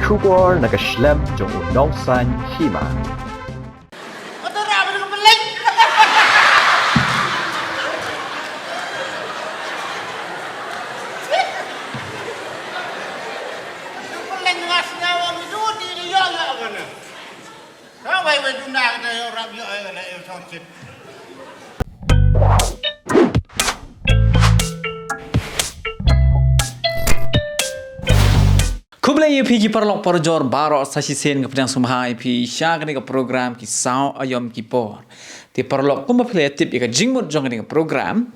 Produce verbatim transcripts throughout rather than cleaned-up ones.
Khubor na ka shlem jong u nongsan hima. Khublei ïa phi ki paralok parajor baroh sa shisien, nga pdiang sngewbha ïa phi sha kane ka program Ki Saw Aïom Ki Por. Te paralok, kumba phi la ïa tip ïa ka jingmut jong kane ka program,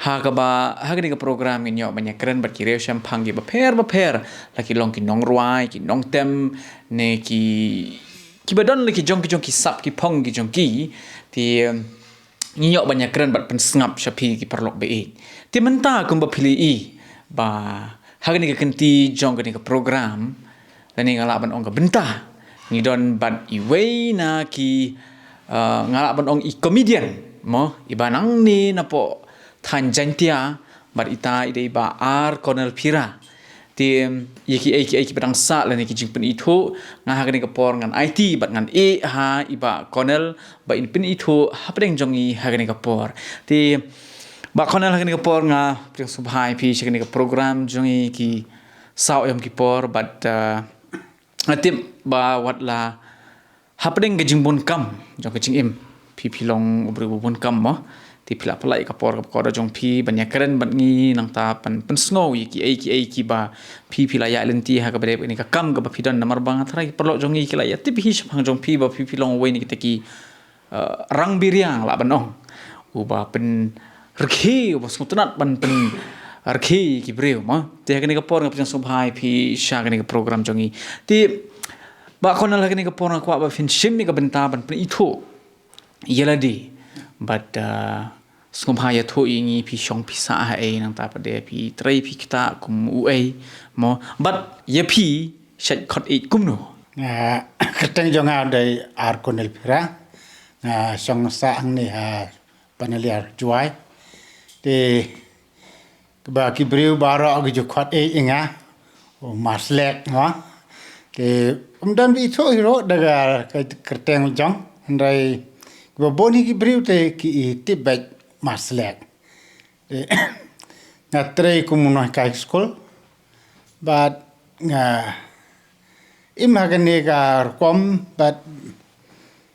ha kaba ha kane ka program ngin ïoh ban ïakren bad ki riewshemphang kiba pher bapher, la ki long ki nongrwai, ki nongtem, ne ki kiba don la ki jong ki jong ki sap ki phong ki jong ki. Te ngi ïoh ban ïakren bad pynsngap sha phi ki paralok ba ïeit. Te mynta kumba phi la ïohi ba ha kane ka kynti jong kane ka program, lane nga lah ban ong ka bynta, ngi don bad iwei na ki, uh, nga lah ban ong i comedian mo, iba nangne napoh thaiñ Jaintia, bad ita i dei i Bah R Cornel Phira. Te ïa kiei kiei kiba dang sah lane ki jingpynithuh, nga ha kane ka por ngan aiti bad ngan ïeh ha i Bah Cornel ba in pynithuh hapdeng jong ngi ha kane ka por. Te Bah Cornel, ha kane ka por nga pdiang sngewbha ïa phi sha kane ka program jong ngi Ki Saw Aïom Ki Por, bad, uh, nga tip ba wat la hapdeng ka jingbun kam jong ka jingim, phi phi long u briew ba bun kam mo. Te phi la pynlait ka por kaba kordor jong phi ban ïakren bad ngi, nangta ban pynsngew ïa kiei kiei kiba phi phi la ïaid lynti ha kaba dei bad kane ka kam kaba phi don, namar ba nga tharai ki paralok jong ngi ki la ïatip hi shaphang jong phi ba phi phi long uwei na kita ki, uh, rang biriang lah ban ong, uba pynrkhie, uba sngewtynnat ban pynrkhie ki briew mo. Te ha kane ka por nga pdiang sngewbha ïa phi sha kane ka program jong ngi. Te Bah Cornel, ha kane ka por nga kwah ba phin shim ïa ka bynta ban pynithuh ïa lade bad, uh, sngewbha ïathuh ïa ngi phi shong phi sah ha ei, nangta pat de phi trei phi ktah kum uei mo, bad ïa phi shait khot ïeit kumno? Nga, kyrteng jong nga dei R Cornel Phira. Nga shong sah hangne ha Panaliar, Jowai. Te ba ki briew baroh ki ju khot ïeit ïa nga u Maslek mo. Te ym don ba ithuh hi ruh da ka kyrteng jong, hynrei kiba bun hi ki briew te ki i tip beit Maslek. Te nga trei kum u nonghikai skul bad nga im ha kane ka rukom bad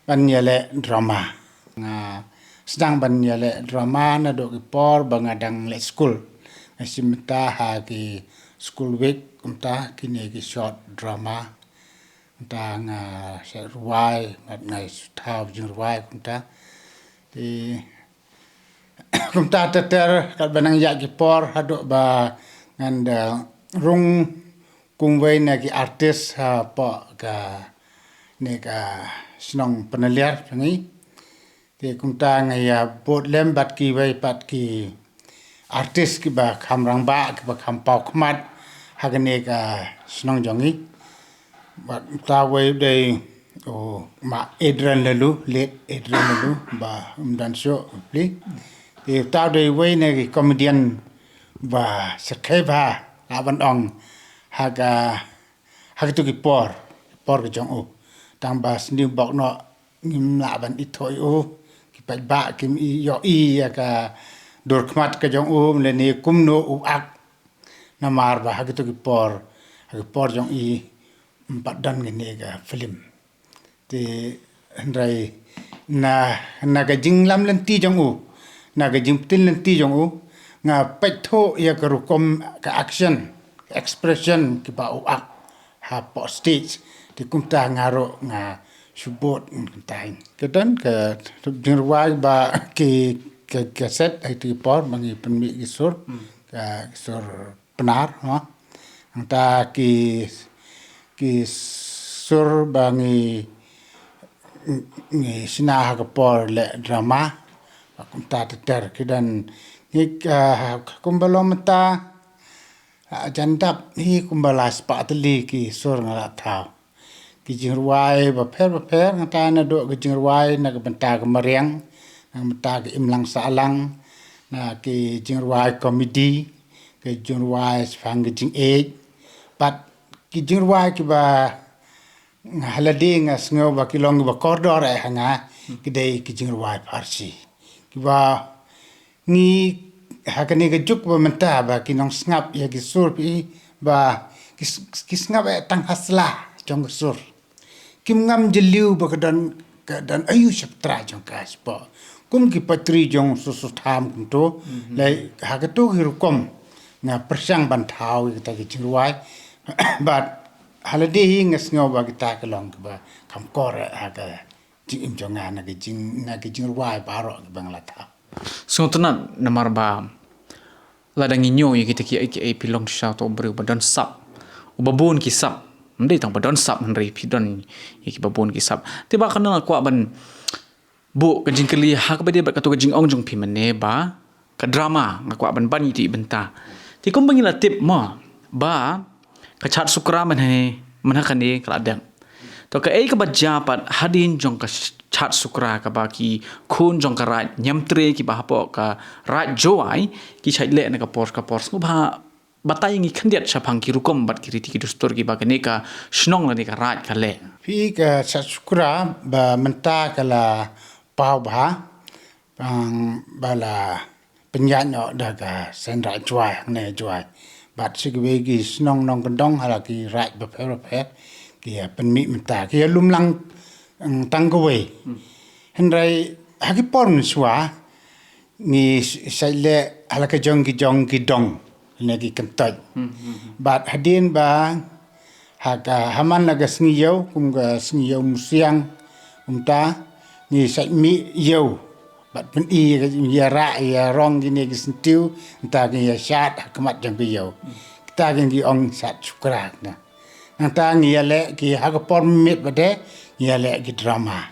ban ïaleh drama. Nga sdang ban ïaleh drama naduh ki por ba nga dang leh skul. Nga shim bynta ha ki school week, kumta kine ki short drama. Kumta nga shait rwai bad nga shu thaw jingrwai kumta. Te kumta ter ter katba nang ïaid ki por haduh ba ngan da rung kum uwei na ki artist hapoh kane ka shnong Panaliar jong ngi. Te kumta nga ïa bud lem bad kiwei pat ki artist kiba kham rangbah, kiba kham paw khmat ha kane ka shnong jong ngi. Bad uta uwei u dei u Ma Adrian Laloo, late Adrian Laloo, ba ym don shuh, pli. Te uta u dei uwei na ki comedian ba shyrkhei bha, lah ban ong, ha ka, ha kito ki por, ki por ka jong u. Tang ba sniew bok noh ngim lah ban ithuh ïa u, ki paidbah kim ïohi ïa ka dur khmat ka jong u, lane kumno u act. Namar ba ha kito ki por, ha ki por jong i, ym pat don kine ka film. Te hynrei na, na ka jinglam lynti jong u, na ka jingpyntip lynti jong u, nga peit thuh ïa ka rukom, ka action, ka expression kiba u act hapoh stage. Te kumta nga ruh nga shu bud kumta hi. Ka don ka jingrwai ba ki, ka, ka set ha kito ki por ba ngi pynmih ki sur, ka sur Pnar, no. Nangta ki, ki sur ba ngi, ngi shna ha ka por leh drama, ba kumta ter ter ki don, ngi, ah, kumba long mynta, ah, jan dap hi kumba lai spah tylli ki sur nga la thaw. Ki jingrwai bapher bapher, nangta naduh ki jingrwai na ka bynta ka mariang, na ka bynta ka imlang sahlang, na ki jingrwai comedy, ki jingrwai shaphang ki jingïeit, bad ki jingrwai kiba nga ha lade nga sngew ba ki long kiba kordor eh ha nga, ki dei ki jingrwai Pharsi. Kiba ngi ha kane ka juk ba mynta ba ki nongsngap ïa ki sur phi ba ki, s- ki sngap eh tang ha sla jong ka sur. Kim ngam jylliew ba ka don, ka don aïu shaptra jong ka spah. Kum ki patri jong su su tham kumto. Lai ha kato hi rukom nga pyrshang ban thaw ïa kita ki jingrwai. Bad ha lade hi nga sngew ba kita ki long kiba kham kor eh ha ka jingim jong nga na ki jing, na ki jingrwai baroh kiba nga la thaw. Sngewtynnat namar ba lada ngi ñiew ïa kita ki, ki, ki phi long shisha uto u briew ba don sap, uba bun ki sap. Ym dei tang ba don sap hynrei phi don ïa kiba bun ki sap. Te ba kane nga kwah ban buh ka jingkylli ha kaba dei bad kato ka jingong jong phi mynne ba ka drama nga kwah ban ban ïa iti bynta. Te kumba ngi la tip mo ba ka Chaad Sukra mynne, mynha kane ka la dep. To kaei kaba jia pat hadien jong ka Chaad Sukra kaba ki khun jong ka Raid Niamtre kiba hapoh ka Raid Jowai ki shait leh na ka por ka por, sngewbha batai ngi khyndiat shaphang ki rukom bad ki riti ki dustur kiba kane ka shnong lane ka raid ka leh. Phi, ka Chaad Sukra ba mynta ka la paw bha, ba la pynïaid noh da ka seng raid Jowai, hangne Jowai. Bad sa kiwei ki shnong nongkyndong ha la ki raid bapher bapher ki ïa pynmih mynta, ki ïa lum lang, mm, tang kawei. Hynrei ha ki por mynshuwa ngi s- shait leh ha la ka jong ki jong ki dong ne ki kyntoit. Bad hadien ba ha ka, ha man la ka sngi ïew, kum ka sngi ïew musiang, kumta ngi shait mih ïew bad pyni ïa rah ïa rong kine ki syntiew, nta ki ïa shad ha khmat jong ki ïew. Kita ki ngi ong Chaad Sukra na. Nangta ngi ïa leh ki ha ka por miet bad ngi ïa leh ki drama.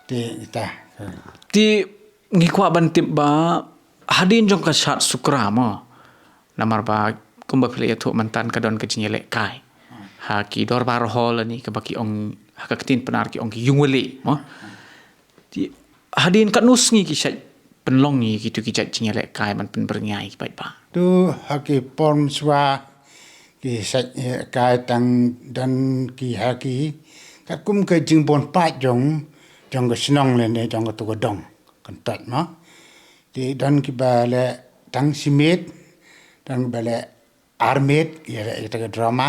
Te kita. Te ngi kwah ban tip ba hadien jong ka Chaad Sukra mo, namar ba kumba phi la ïathuh mynta ka don ka jingïalehkai ha ki dorbar hall lane kaba ki ong ha ka ktien Pnar ki ong ki yung wali mo. Te hadien katno sngi ki shait pynlong ïa kitu ki jait jingïalehkai ban pynbyrngia ïa ki paidbah? To ha ki por mynshuwa ki shait ïalehkai tang don ki ha ki katkum ka jingbun paid jong, jong ka shnong lane jong katu ka dong kyntoit mo. Te don kiba leh tang shi miet, don kiba leh ar miet ïa, ïa kita ki drama.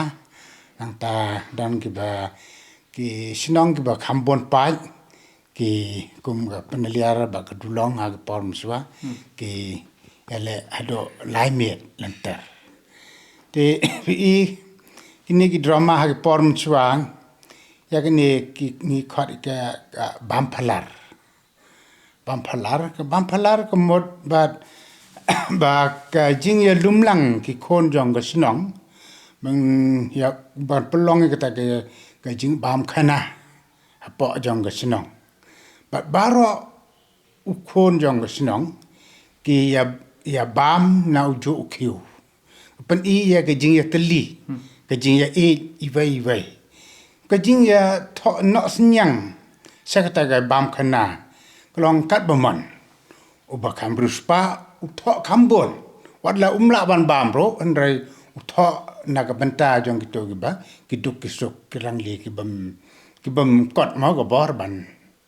Nangta don kiba, ki shnong kiba kham bun paid, ki kum ka Pynliar bad ka Dulong ha ki por mynshuwa, ki ïa leh haduh lai miet lynter. Te phi i kine ki drama ha ki por mynshuwa, ïa kine ki ngi khot ka, ka bam phalar. Bam phalar, ka bam phalar ka mut bad ba ka jingïalum lang ki khun jong ka shnong ban ïa, ban pynlong ïa kata ka, ka jingbam khana hapoh jong ka shnong. Bad baroh u khun jong ka shnong ki ïa, ïa bam na u juh u khiew. Pyni ïa ka jingïatylli, ka jingïaieit iwei iwei. Ka jingïathoh noh synñiang sha kata ka bam khana ka long katba mon. Uba kham riewspah u thoh kham bun. Wat la um lah ban bam ruh hynrei u thoh na ka bynta jong kito kiba ki duk ki suk, ki rangli, ki bym, ki bym kot mo ka bor ban,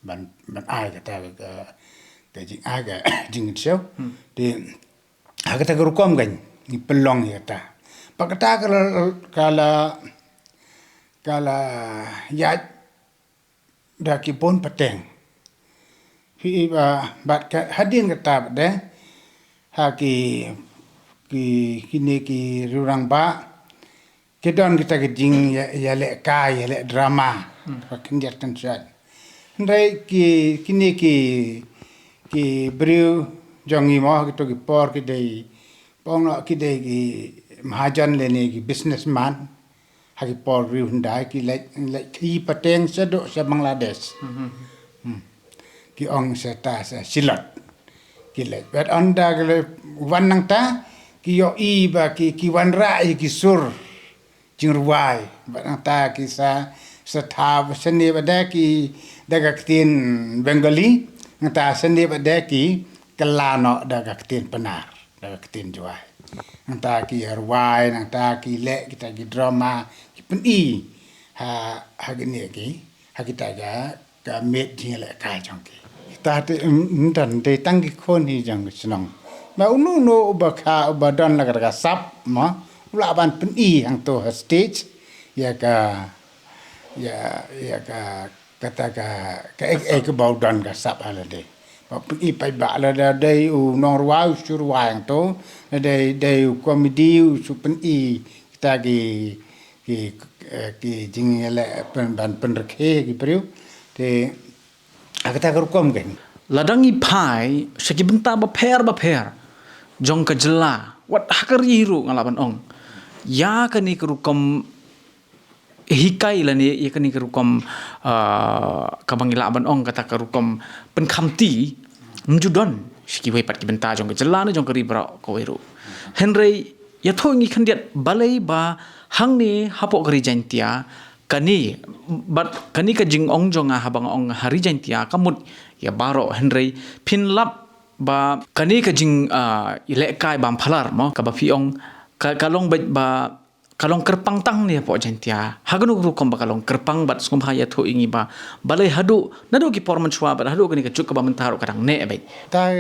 ban, ban ai kata ka, ka jingai ka jingkynshew. Te ha kata ka rukom kan ngi pynlong ïa kata. Bad kata ka la, ka la, ka la ïaid da ki bun pateng. Phi i ba, bad ka hadien kata pat de ha ki, ki, kine ki riewrangbah ki don kita ki jingïa, ïalehkai, ïaleh drama. Ka khyndiat khyndiat. Hynrei ki, kine ki, ki briew jong ngi mo, kito ki por ki dei, pong noh ki dei ki mahajon lane ki businessman. Ha ki por riew hyndai ki leit, leit khaïi pateng shaduh sha Bangladesh. Ki ong sha ta sha Shillot. Ki leit. Bad ynda ki leit wan nangta ki ïohi ba ki, ki wanrah ïa ki sur jingrwai. Bad nangta ki sa, sa thaw shane bad da ki, da ka ktien Bengali, nangta shane bad da ki kylla noh da ka ktien Pnar, da ka ktien Jowai. Nangta ki rwai, nangta ki leh kita ki drama, ki pyni ha, ha kine ki, ha kita ka, ka miet jingïalehkai jong ki. Kita te, mm, mm, don dei tang ki khun hi jong ka shnong. Ba uno uno uba kha, uba don la ka sap, mo, u lah ban pyni hangto ha stage ïa ka, ïa, ïa ka, kata ka, ka, eh, eh, kaba u don ka sap ha lade. Ba pyni paidbah lada dei u nongrwai u shu rwai hangto, lada dei u komedi u shu pyni kita ki, ki, eh, ki jingïaleh pyn-, ban pynrkhie ki briew. Te, ha kata ka rukom kein. Lada ngi phai sha ki bynta bapher bapher jong ka jylla, wat ha ka ri ruh nga lah ban ong, ïa kane ka rukom hikai lane ïa kane ka rukom, ah, kaba ngi lah ban ong kata ka rukom pynkhamti, ym ju don sha kiwei pat ki bynta jong ka jylla ne jong ka ri baroh kawei ruh. Hynrei ïathuh ïa ngi khyndiat balei ba hangne hapoh ka Ri Jaintia, kane, bad kane ka jingong jong nga haba nga ong ha Ri Jaintia ka mut ïa baroh, hynrei phin lap ba kane ka jing, ah, ïalehkai bam phalar mo, kaba phi ong ka, ka long beit ba ka long kyrpang tang ne hapoh Jaintia. Ha kano ka rukom ba ka long kyrpang, bad sngewbha ïathuh ïa ngi ba balei haduh, naduh ki por mynshuwa bad haduh kane ka juk kaba mynta ruh ka dang neh beit. Ta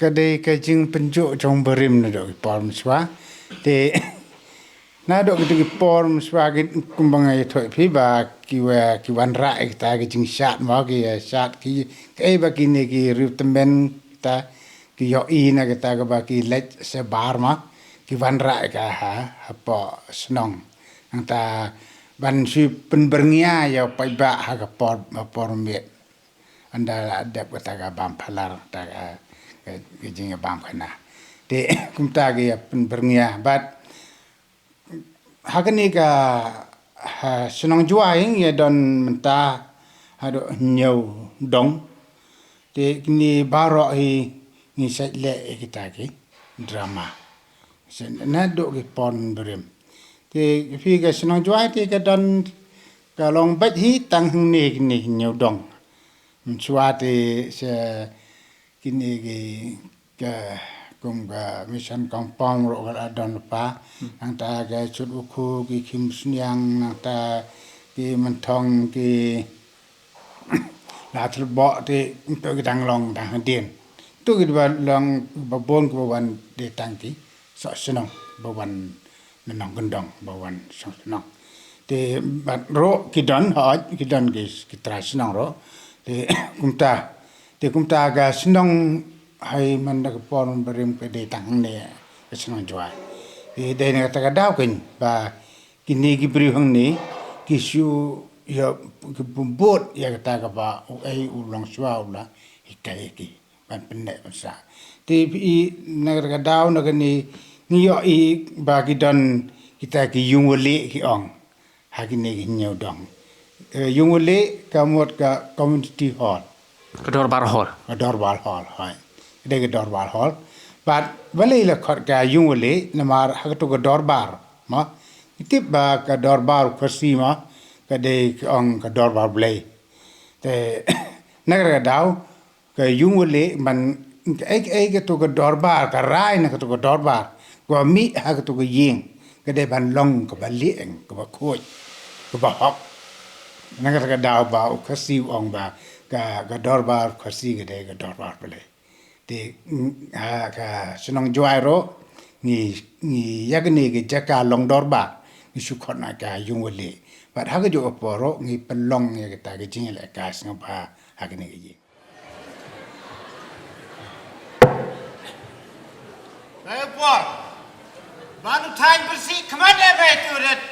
ka dei ka jingpynjur jong barim naduh ki por mynshuwa. Te naduh kito ki por mynshuwa ki, kumba nga ïathuh ïa phi ba ki wa, ki wanrah ïa kita ki jingshad mo, ki, eh, shad ki, kaei ba kine ki riew tymmen kita ki ïohi na kita kaba ki leit shabar mo, ki wanrah ïa ka ha, hapoh shnong. Nangta ban shu pynbyrngia ïa u paidbah ha ka por, ha por miet. Ynda la dep kata ka bam phalar, kata ka, ka, ka jingïabam khana. Te kumta ki ïa pynbyrngia bad ha kane ka, ha shnong Jwai ngi ïa don mynta haduh hynñiew dong. Te kine baroh hi ngi sa leh ïa kita ki drama. Sa naduh ki por barim. Te phi ka shnong Jwai te ka don ka long beit hi tang hangne kine hynñiew dong. Mynshuwa te sa kine ki, ka, kum ka Mission Kongpong ruh ka la don lypa. Hmm. Nangta ka Chut Ukhu, ki Khim Sniang, nangta ki Mynthong, ki Lathyrboh te, to ki dang long dang hadien. To kiba long ba bun kiba wan dei tang ki soh shnong ba wan na nongkyndong ba wan shong shnong. Te bad ruh ki don, hooid, ki don ki, ki trai shnong ruh. Te kumta, te kumta ka shnong ha man da ka por barim ka dei tang hangne ka shnong Jwai. Te dei na kata ka daw kein ba kine ki briew hangne ki shu ïa, ki bud ïa kata kaba uei u longshuwa u la hikai ïa ki ban pynneh pynsah. Te phi i na kata ka daw na kane ngi ïohi ba ki don kita ki ïungwalieh ki ong ha kine ki hynñiew dong. Eh, ïungwalieh ka mut ka community hall. Ka dorbar hall. Ka dorbar hall, hooid. Ka dei ka dorbar hall. Bad balei la khot ka ïungwalieh namar ha kato ka dorbar mo, ngi tip ba ka dorbar u Khasi mo ka dei ka ong ka dorbar Blei. Te na kata ka daw ka ïungwalieh man, kaei kaei kato ka dorbar ka rai na kato ka dorbar kaba mih ha kato ka ïing ka dei ban long kaba lieng, kaba khuid, kaba hok. Na kata ka daw ba u Khasi u ong ba ka, ka dorbar u Khasi ka dei ka dorbar Blei. Te, mm, ha ka shnong Jwai ruh ngi, ngi ïa kane ka jaka long dorbar ngi shu khot na ka ïungwalieh. Bad ha kajuh ka por ruh ngi pynlong ïa kata ka jingïalehkai sngewbha ha kane ka ïing. Ngai por. Ba nu thaiñ pyrsi khmat ïa me tu ret.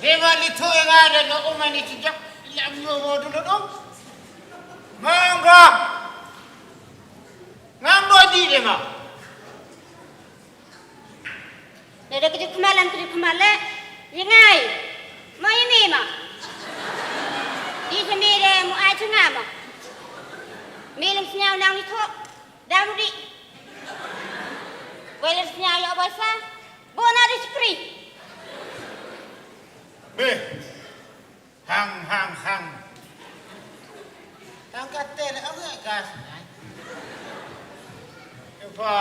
Dei ma li thu ïa nga ret, nga um ani tijak ïa mu mo du du. Mangga. Ngam bodi dei ma. Lada ka ju khmat lem, ka ju khmat leh, ïa ngai. Mo ïa me ma. Di sa me de mo ai sa nga ma. Me lem sñiaw nang ni thok. Dang ri. Wei lem sñiaw ïa bai sa. Bo na di chukri. Be. Hang, hang, hang. Hang kate le awe gas nai. Epa,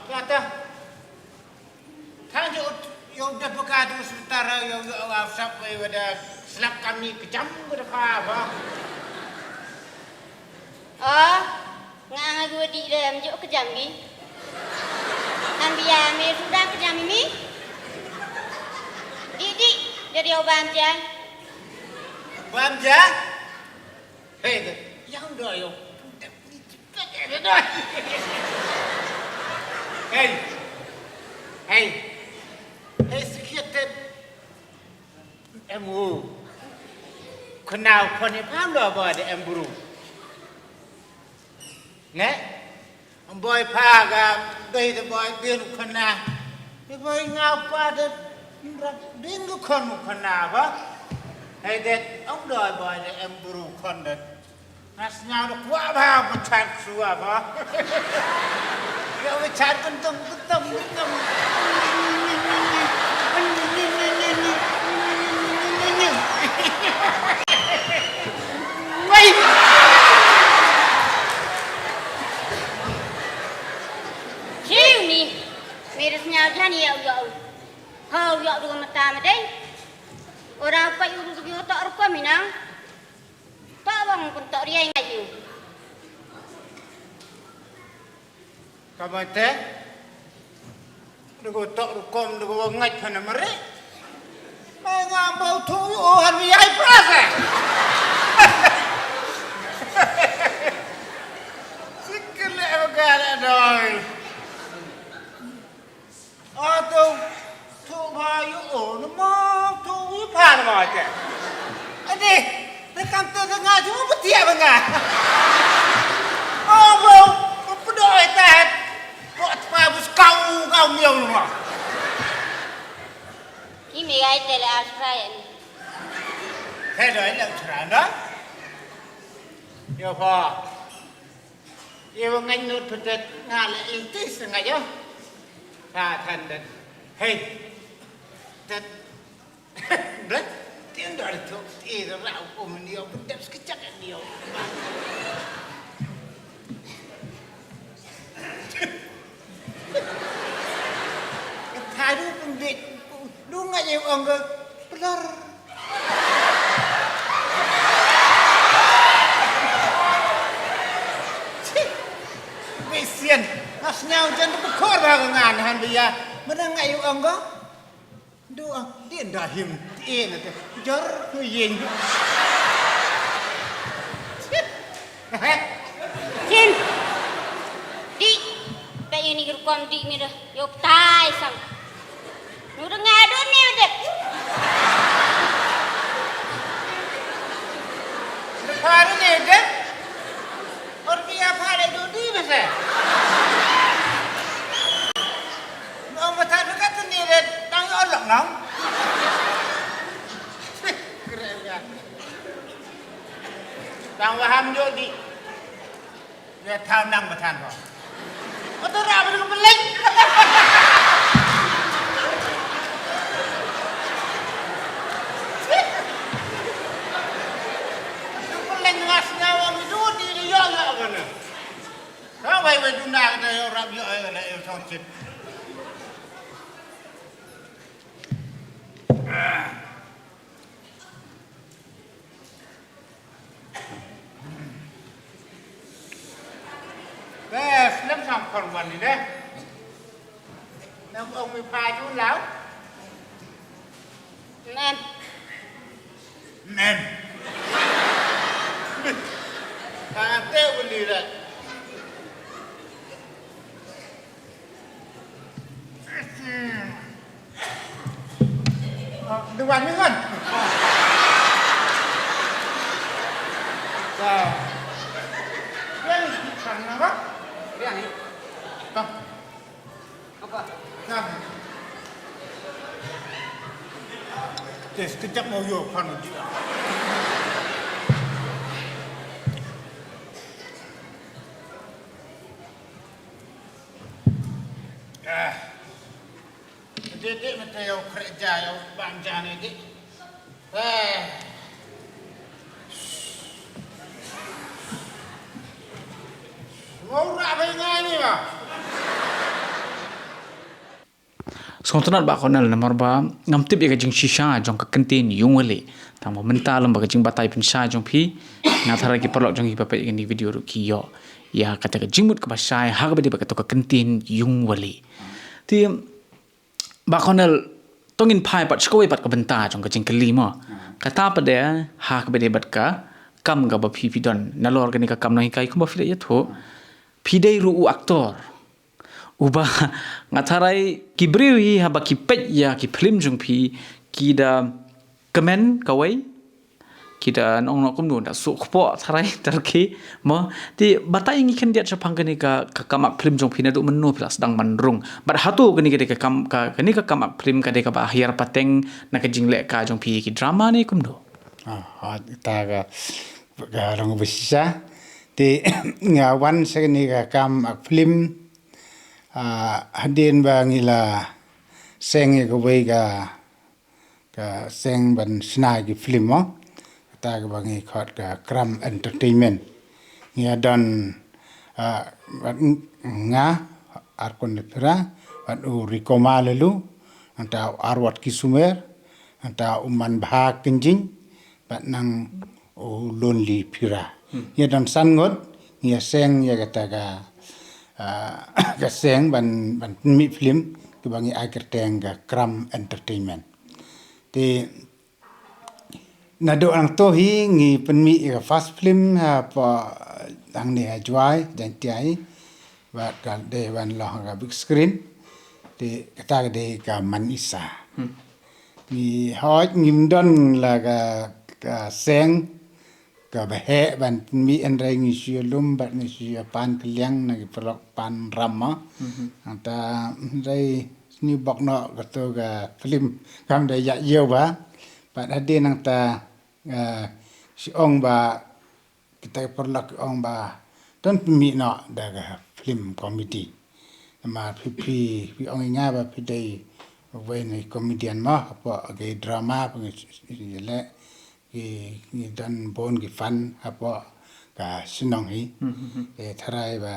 kata. Hang jut. Yow da baka tu sebentar yow yow sap wei wada slap kami kejam ke depa ba. Oh, nga nga gua di dem juk kejam gi. Ambia me sudah kejam ini. Di di dari obam ja. Bam ja. Hey, yang dah yow. Hey. Hey. Hey, sikit. Em u. Kena u khon ïa pha ym da ba da em bru. Ne? Em boi pha ga dei da boi bin u kena. Ni boi nga u pa da rap bin u khon u kena ba. Hei det ym da boi da em bru khon det. Nga sngew da kwah ba ba chat shuwa ba. Ya ba chat kentang kentang kentang. Wei. Jiw ni. Me da sngew jan ya u ya u. Ha u ya u da mata ma dei. Ora pa u da u tok rukom inang. Tok bang kun tok riai ngai ïu. Ka ba te. Dego tok rukom dego ngait hana mare. Mai ngam bau thu yu o han mi ai prase. Sikir le ba ga le doi. Ato, tu ba yu o, na ma tu yu pa na ma te. Ade, na kam te na nga ju ba tia ba nga. Oh, bro, ba pedo ai ta. Ba tpa bu skau kau miau na ma. Ki me ai te le asra ya ni. He do ai le asra na. Yo pa. Ïa ba ngaiñ nud pyndet nga la ïa ti sa nga ïa. Sa than det. Hei. Det. Det. Tien dor tok ti da ra u kum ni ïa pyndet skejak ni ïa. Tharu pyndet. Du nga ïa ong ga. Blur. Bisian, nga sngew jan tu khor ba nga ngan han bia. Mana nga yu ong go. Du ong, din da him, din da. Jor tu yin. Kin. Di. Ba ini rukom di mi da. Yo tai sang. Nurut nga dun ni dep. Nurut pha dun ni dep. Or bia pha le dun di bese. Nong mata dekat ni dep tang yo lok nong. Keren ya. Tang waham jo di. Ïa thaw nang ba than ko. Ko to ra ba dang pynleng. Dang pynleng nga sngew ong ju di di ïoh ïoh ka ne. Ka wai wai duna ka da ïoh rap ïoh ïoh na ïoh chong chit. Bes, lem sang khon wan ni deh. Nam ong mi pa ju lau. Mem. Mem. Pa te uli deh. Dewan ni kan? Dah. Yang sana apa? Yang ni. Dah. Apa? Dah. Tes kejap mau yo kan. Ah. Dei dei mete ïa u kerja ïa u bam ja ne dei. Eh. Ngau ra bai ngai ni ba. Sngewtynnat Bah Cornel, namar ba ngam tip ïa ka jingshisha jong ka kyntien Yung Wali. Tang ba mynta lem ba ka jingbatai pynshai jong phi, nga tharai ki paralok jong ngi ba peit ïa kane ka video ruh ki ïoh ïa kata ka jingmut kaba shai ha kaba ïadei bad kato ka kyntien Yung Wali. Te Bah Cornel, to ngin phai pat sha kawei pat ka bynta jong ka jingkylli mo. Kata pat de ha kaba ïadei bad ka kam kaba phi phi don, nalor kane ka kam nonghikai kumba phi la ïathuh, phi dei ruh u aktor. Uba nga tharai ki briew hi haba ki peit ïa ki phlim jong phi, ki da kmen kawei, ki da ong noh kumno, da suk kpoh tharai tyrkhie mo. Te batai ngi khyndiat shaphang kane ka, ka kam ak phlim jong phi, naduh mynno phi la sdang ban rung, bad hato kane ka dei ka kam, ka, kane ka kam ak phlim ka dei kaba hiar pateng na ka jingleh ka jong phi ki drama ne kumno? Ah, ha, ta ka, ka long ba shisha. Te nga wan sha kane ka kam ak phlim, ah, hadien ba ngi la seng ïa kawei ka, ka seng ban shna ki phlim mo. Kata kaba ngi khot ka Kram Entertainment. Ngi ïa don, ah, bad ng-, nga, Arkun Lepira, bad u Rikoma Lelu, nangta u Arwat Kisumer, nangta u Manbha Kynjing, bad nang u Lonely Pira. Ngi ïa don san ngut, ngi ïa seng ïa kata ka, ah, ka seng ban, ban pynmih phlim, kaba ngi ai kyrteng ka Kram Entertainment. Te naduh nangto hi ngi pynmih ïa ka first film hapoh hangne ha Jowai, Jaintia hi. Bad ka dei ban long ha ka big screen. Te kata ka dei ka Man Isa. Ngi hooid ngim don la ka, ka seng kaba heh ban pynmih, hynrei ngi shu ïalum bad ngi shu ïapan kylliang na ki paralok pan ram mo. Nangta hynrei sniew bok noh kato ka film kam da ïaid ïew bha. Bad hadien nangta, eh, shu ong ba kita ki paralok ki ong ba to pynmih noh da ka film comedy. Namar phi, phi, phi ong ïa nga ba phi dei uwei na ki comedian mo, hapoh ki drama phi ngi leh, ki, ngi don bun ki fan hapoh ka shnong hi. Te tharai ba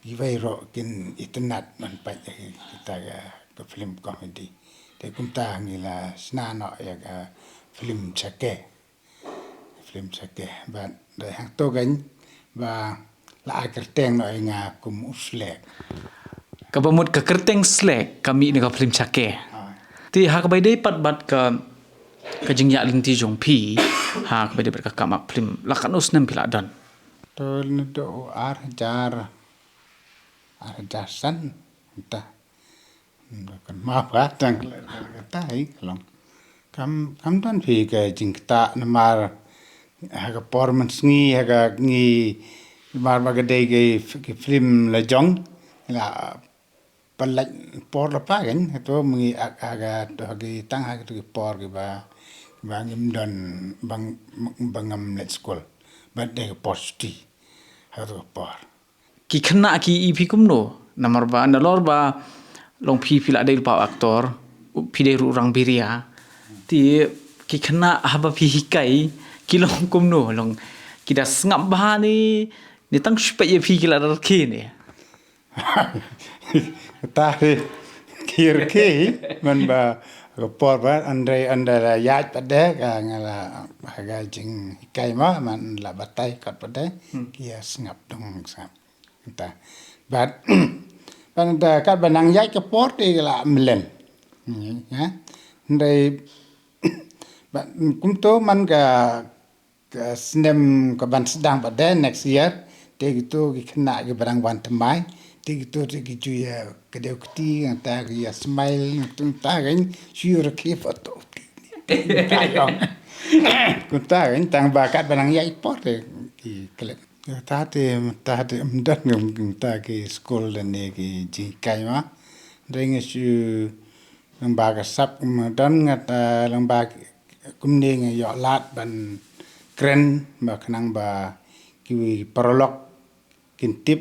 kiwei ruh kin itynnad ban peit ïa kita ka, ka film comedy. Te kumta ngi la shna noh ïa ka film Chake. Film Chake. Bad dei hangto kein ba la ai kyrteng noh ïa nga kum u Slek. Kaba mut ka kyrteng Slek ka mih na ka film Chake. Ah. Te ha kaba ïadei pat bad ka, ka jingïaid lynti jong phi ha kaba ïadei bad ka kam ak film, la katno snem phi la don? To naduh u ar hajar, ar hajar san, mynta. Kan map ka tang kata hi ka long. Kam, kam don phi ka jingktah namar ha ka por mynsngi, ha ka ngi, namar ba ka dei ka, ka film la jong, la pynlait por la pa kan, to myngi ha ka, to ha ki tang ha ki, to ki por kiba, kiba ngim don bang, ba ngam leit skul. Bad dei ka por shuti. Ha ka, to ka por. Ki khynnah ki i phi kumno? Namar ba nalor ba long phi, phi la dei lypa u aktor, phi dei ruh u rangbiria. Te ki khynnah haba phi hikai ki long kumno? Long ki da sngap bha ne, ne tang shu peit ïa phi ki la rkhie ne? Ta hi ki rkhie man ba ka por ba hynrei ynda la ïaid pat de ka nga la ha ka jinghikai ma, man la batai kat pat de ki ïa sngap dong sngap. Ta. Bad, bad da kat ba nang ïaid ka por te ka la mlien. Hmm, ya. Hynrei, bad, kumto man ka, ka snem ka ban sdang pat de next year, te kito ki khynnah kiba dang wan thymmai, te kito te ki ju ïa kdew kti, nangta ki ïa smile, nangta, nangta kein shu rkhie photo. Kumta kein tang ba kat ba nang ïaid por te ki klet. Kata te, kata te ym don, kata ki skul lane ki jinghikai ma. Dei nga shu lyngba ka sap ym don, nga, eh, lyngba kumne nga ïoh lad ban kren ba khnang ba ki paralok kin tip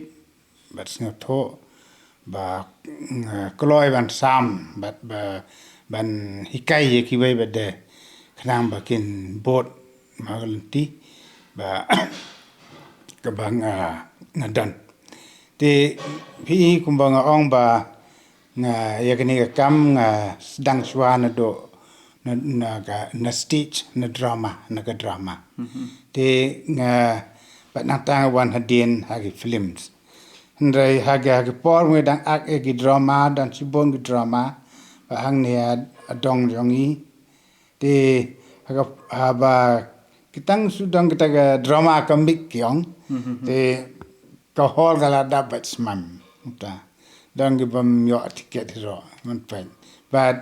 bad sngewthuh ba, mm, kloi ban sam bad ba, ban hikai ïa kiwei pat de khnang ba kin bud ma ka lynti ba kaba nga, nga don. Te phi kumba nga ong ba nga, ïa kane ka kam nga sdang shuwa naduh na, na ka, na stage, na drama, na ka drama. Te nga, pat nangta nga wan hadien ha ki films. Hynrei ha ki, ha ki por nga dang act ïa ki drama, don shibun ki drama, ba hangne ha dong jong ngi. Te ha ka, haba ki tang shu don kita ka drama ka mih ki ong. Te ka hall ka la dap bad sman. Te don ki bym ïoh tiket hi ruh, man peit. Bad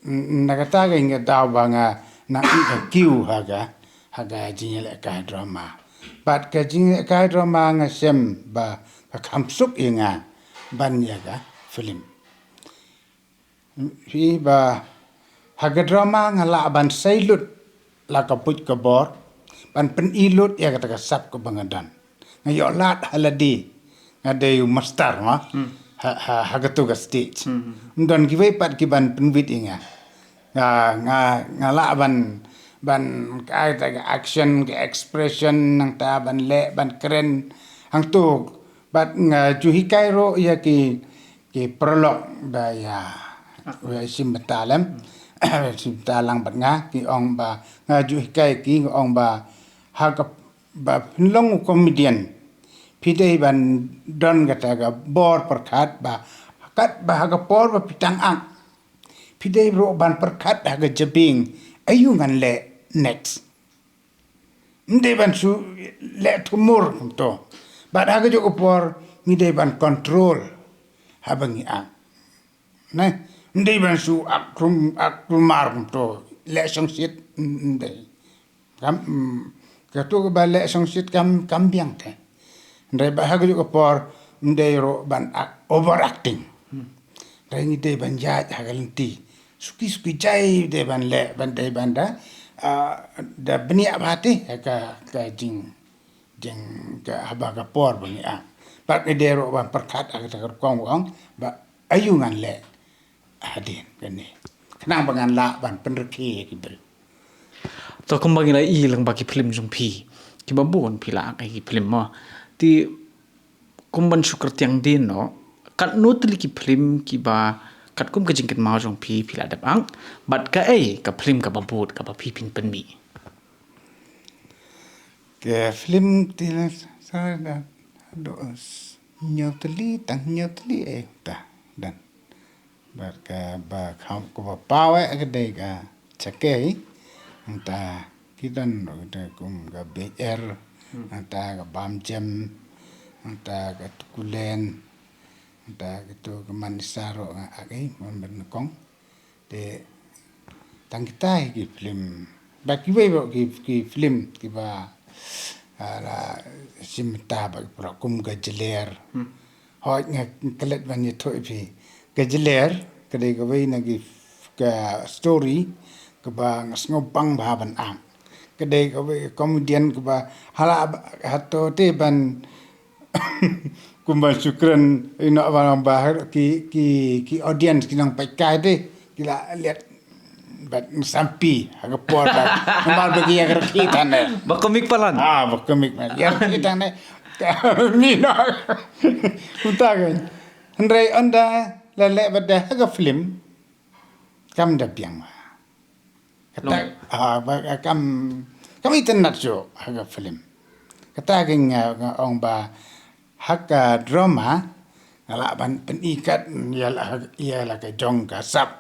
n-, na kata ka ïing ka daw ba nga nang ïa ka queue ha ka, ha ka jingïalehkai drama. Bad ka jingïalehkai drama nga shem ba ka kham suk ïa nga ban ïa ka film. Phi ba ha ka drama nga lah ban sei lut la ka buit ka bor, ban pyni lut ïa kata ka sap kaba nga don. Nga ïoh lad ha lade, nga dei u master ma, ha, ha, ha katu ka stage. Ym don kiwei pat ki ban pynwit ïa nga. Nga, nga, nga lah ban, ban ka, ka action, ka expression, nangta ban leh, ban kren. Hangtu, bad nga ju hikai ruh ïa ki, ki paralok ba ïa, ïa shim bynta lem, shim bynta lang bad nga, ki ong ba, nga ju hikai ki, ki ong ba, ha ka, ba phin long u comedian, phi dei ban don kata ka bor pyrkhat ba, katba ha ka por ba phi dang act, phi dei ruh ban pyrkhat ha ka jabieng, aïu ngan leh next. Ym dei ban shu leh thumur kumto. Bad ha kajuh ka por ngi dei ban control haba ngi act. Ne, ym dei ban shu act klum, act klumar kumto. Leh shongshit, ym, ym dei. Kam, mm, katu kaba leh shongshit kam, kam biang te. Hynrei bad ha kajuh ka por ym dei ruh ban act, overacting. Hynrei ngi dei ban ïaid ha ka lynti. Suki suki jai dei ban leh, ban dei ban da, ah, da bniah bha te ha ka, ka jing, jing ka haba ka por ba ngi act. Bad ngi dei ruh ban pyrkhat ha kata ka rukom ong ba aïu ngan leh hadien kane. Khnang ba ngan lah ban pynrkhie ïa ki briew. To kumba ngi la i lang ba ki film jong phi, kiba bun phi la act ïa ki film mo. Te kum ban shu kyrtiang dien noh, katno tylli ki film kiba katkum ka jingkynmaw jong phi phi la dep act, bad kaei ka film kaba bud kaba phi phin pynmih? Ka film te la sa da do s-, hynñiew tylli, tang hynñiew tylli eh ta don. Bad kaba kham, kaba paw eh ka dei ka Chakei. Nangta ki don ruh kita kum ka Beit Er, nangta ka Bam Jem, nangta ka Tukulen, nangta kitu ka Manisa ruh nga act ei, Mon Bad Nyngkong. Te tang kita hi ki film. Bad kiwei ruh ki, ki film kiba, ah, la shim bynta bad ki para kum ka Jler. Hooid nga klet ban ïathuh ïa phi. Ka Jler, ka dei kawei na ki f-, ka story kaba nga sngewbang bha ban act. Ka dei kawei ka comedian kaba hala ba, hato te ban kumba shu kren ïa noh ba, ba ki, ki, ki audience ki nongpeit kai te ki la liat bad sampi ha ka por ba namar ba ki ïa ka rkhie than ne. Ba komik palat. Ah, ba komik palat. Ïa ka rkhie than ne. Mi noh. Uta ka. Hynrei ynda la leh bad da ha ka film kam da biang ma. Kata, ah, ba, ah, kam, kam itynnad shuh ha ka film. Kata ka nga, nga ong ba ha ka drama nga lah ban pyni kat ïa la, ïa la ka jong ka sap.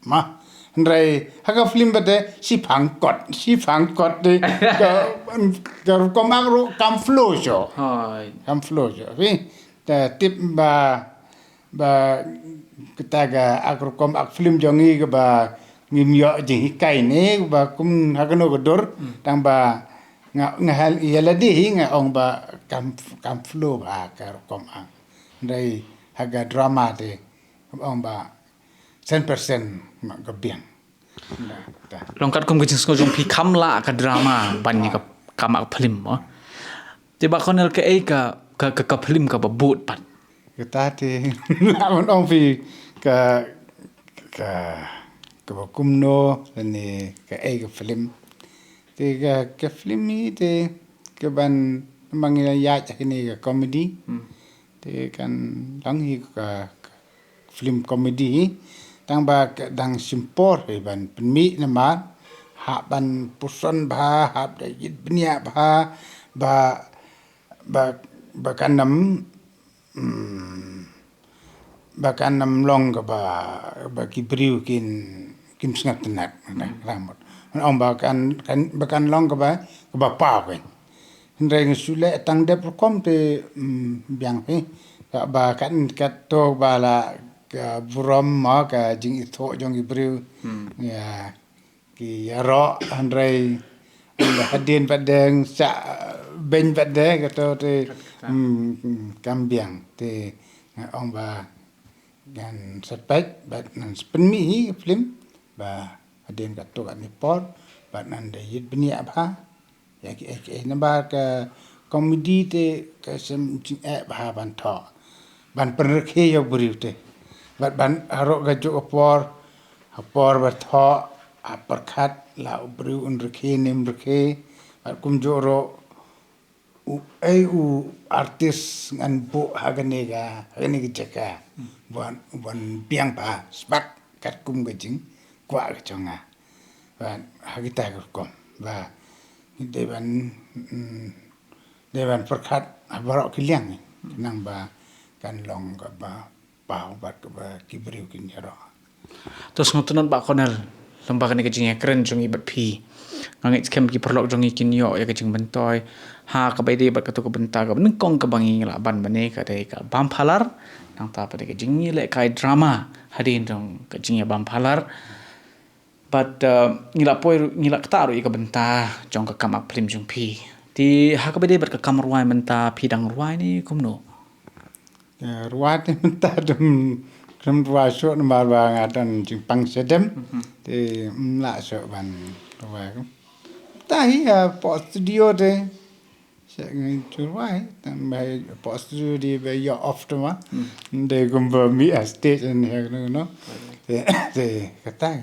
Ma, hynrei ha ka film ba te shiphang kot, shiphang kot te ka, ka rukom act ruh kam flow shuh. Kam flow shuh. Phi, te tip ba ba kata ka act rukom act film jong ngi kaba ngim ïoh jinghikai ne, ba kum ha kano ka dur, tang ba nga, nga hal ïa lade hi nga ong ba kam, kam flow bha ka rukom act. Hynrei ha ka drama te kam ong ba san percent ma ka biang. Long katkum ka jingsngew jong phi kham lah ka drama ban ïa ka, ka mat ka film mo. Te Bah Cornel kaei ka, ka, ka, ka film kaba bud pat? Kata te lah ban ong phi ka, ka, kaba kumno lane kaei ka film. Te ka, ka film hi te kaban mang ïa ïa kane ka comedy. Te kan long hi ka, ka film comedy, tang ba ka dang shim por hi ban pynmih namar hap ban puson bha, hap da ïit bniah bha, ba, ba, ba kan ym, mm, ba kan ym long kaba, ba ki briew kin, kim sngewtynnat, ramot. Ong ba kan, kan, ba kan long kaba, kaba paw kan. Hynrei nga shu leh tang dep rukom te, mm, biang phi. Kaba kan, kato ba la ka burom mo ka jingithuh jong ki briew. Hmm. Ïa, ki ïaroh, hynrei hadien pat deng sa beiñ pat de kato te, hmm, kam biang te nga ong ba ngan sa peit bad ngan sa pynmih hi film ba hadien kato katne por bad ngan da ïit bniah bha. Ïa ki, eh, ki, eh, namar ka comedy te ka shem jingeh bha ban thoh. Ban pynrkhie ïa u briew te. Bad ban harud kajuh ka por, ha por ba thoh, ha pyrkhat, la u briew un rkhie ne ym rkhie. Bad kumjuh ruh, u ei u artist ngan buh ha kane ka, ha kane ka jaka. Ban, ban biang bha, spat katkum ka jingkwah ka jong nga. Bad ha kita ki rukom. Ba, dei ban, mm, dei ban pyrkhat ha baroh ki liang. Khnang ba kan long kaba paw bad kaba ki briew kin ïaroh. To sngewtynnat Bah Cornel, lyngba kane ka jingïakren jong ngi bad phi. Nga ngeit skhem ki paralok jong ngi kin ïoh ïa ka jingmyntoi ha kaba ïadei bad kato ka bynta kaba nyngkong kaba ngi la ban mynne ka dei ka Bam Phalar. Nangta pat dei ka jingïalehkai drama hadien jong ka jingïabam phalar. Bad, uh, ngi la poi ruh, ngi la ktah ruh ïa ka bynta jong ka kam ak phlim jong phi. Te ha kaba ïadei bad ka kam rwai mynta phi dang rwai ne kumno? Ka rwai te mynta dum khlem rwai shuh namar ba nga don jingpang shadem. Mhm. Te ym lah shuh ban rwai. Te hi, uh, hapoh studio te. Sha ngi churwai, tang bai pos tu di bai yo off tu ma. Hmm. Dei kumba mi a stage and here, no, no. Te, te, kata.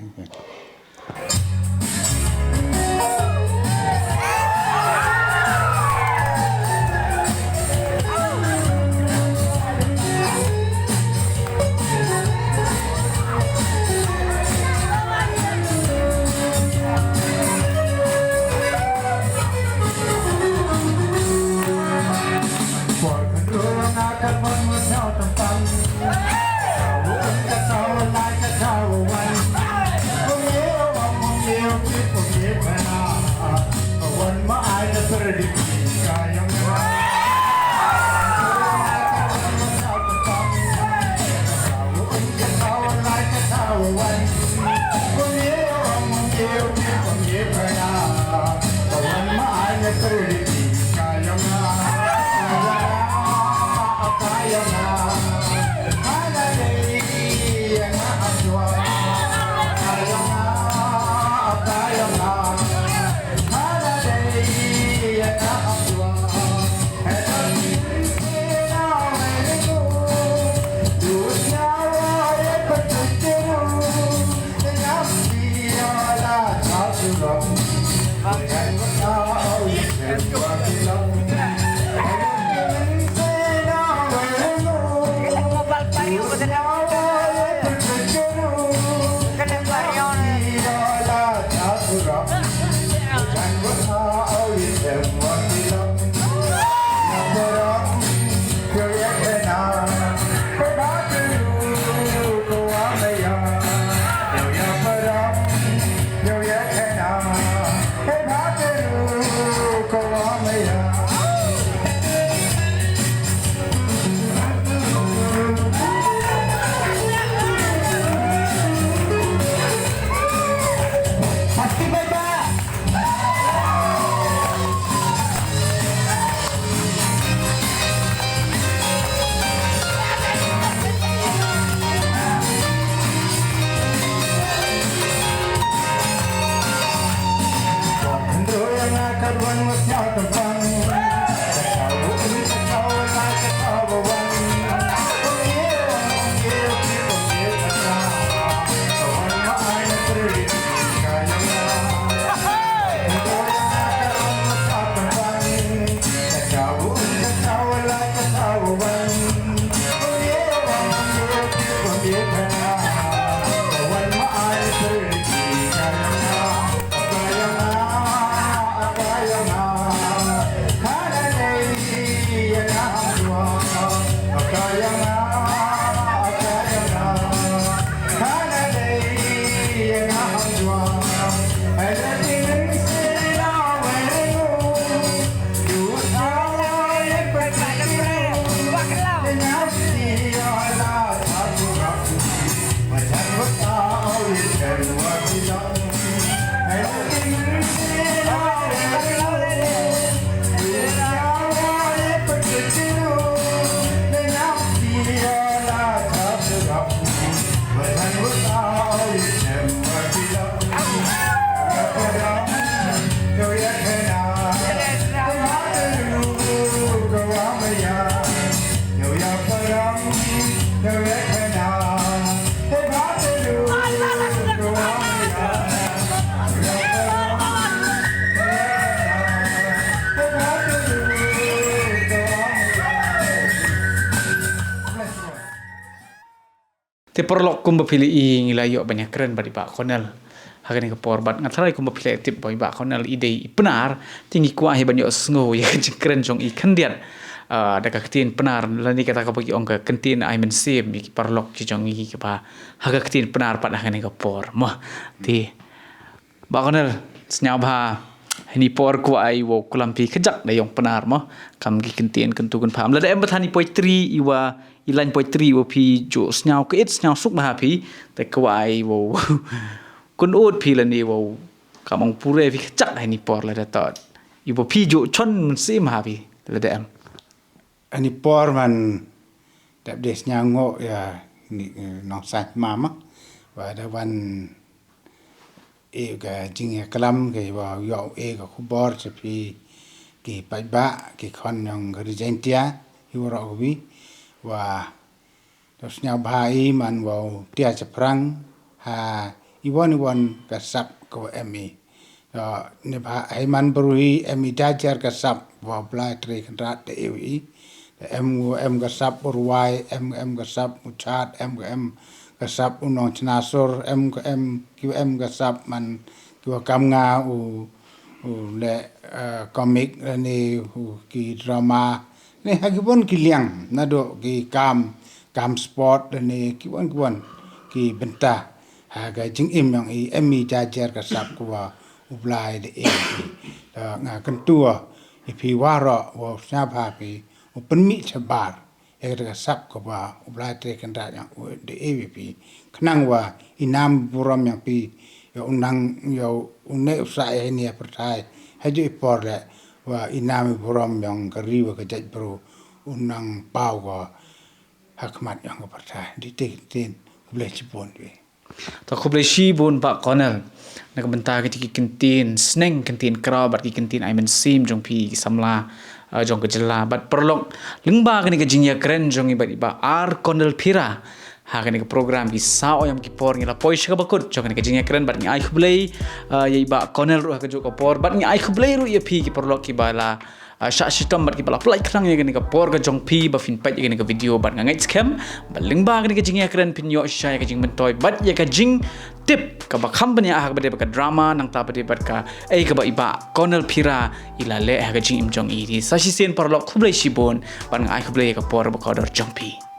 Te paralok, kumba phi la i, ngi la ïoh ban ïakren bad i Bah Cornel ha kane ka por, bad nga tharai kumba phi la tip ba i Bah Cornel i dei i Pnar, te ngi kwah hi ban ïohsngew ïa ka jingkren jong i khyndiat, ah, da ka ktien Pnar, lane kata kaba ki ong ka kyntien ai mynsiem ïa ki paralok ki jong ngi kiba ha ka ktien Pnar pat ha kane ka por mo. Te Bah Cornel, sngewbha, ha kane ka por kwah ai wow klam phi kajak da ïong Pnar mo, kam ki kyntien kyntu kynpham. Lada em pat hani poetry iwa, i line poetry iwa phi ju sngew ka it, sngew suk bha phi, te kwah ai wow kynud phi lane wow, kam ong, pure phi kajak ha kane ka por lada toh iwa phi ju chon mynsiem ha phi, lada em. Ha kane ka por man dap dei sngew ngooh ïa ni, eh, nongsan ma ma. Wa da wan ïa ka jingïaklam, ka wa ïoh ïa ka khubor sha phi ki paidbah, ki khon jong ka Ri Jaiñtia hi waroh kawi. Wa da sngewbha i man wow tia chaphrang ha iwon iwon ka sap ka wa em i. Neibhah hei man bru hi em i jajer ka sap wa Blai Tre Kynrad da ïoh i. Em, em ka sap u rwai, em, em ka sap u chat, em, em ka sap u nongchna sur, em, em, ki em ka sap man ki wa kam nga u, u leh, eh, comic, lane u ki drama, ne ha ki won ki liang, naduh ki kam, kam sport, lane ki won ki won ki bynta. Ha ka jingim jong i em i jajer ka sap ka wa u Blai da ïoh i. Da nga kyntu ïa phi waroh wow sngewbha phi u pynmih shabar ïa ka sap ka wa u Blai Tre Kynrad jong u da ïoh i phi. Khnang wa i nam burom jong phi, ïa u nang, ïa u ne u sah ïa hini ha pyrthai. Ha ju i por leh wa i nam i burom jong ka ri wa ka jaitbru u nang paw ka ha khmat jong ka pyrthai. Di te kyntien, khublei shibun phi. To khublei shibun Bah Cornel na ka bynta ki, ki kyntien sneng, kyntien kraw bad ki kyntien ai mynsiem jong phi ki samla, eh, jong ka jylla. Bad paralok, lyngba kane ka jingïakren jong i bad i Bah R Cornel Phira ha kane ka program Ki Saw Ïam Ki Por, ngi la poi sha kaba kut jong kane ka jingïakren bad ngi ai khublei, eh, ïa i Bah Cornel ruh ha kajuh ka por, bad ngi ai khublei ruh ïa phi ki paralok kiba la, ah, shah shitom bad kiba la pynlait khnang ïa kane ka por ka jong phi ba phin peit ïa kane ka video. Bad nga ngeit skhem ba lyngba kane ka jingïakren phin ïoh shisha ïa ka jingmyntoi bad ïa ka jingtip kaba kham bniah ha kaba dei bad ka drama, nangta ba dei bad kaei kaba i Bah Cornel Phira i la leh ha ka jingim jong i. Te sa shisien paralok, khublei shibun bad nga ai khublei ïa ka por ba kordor jong phi.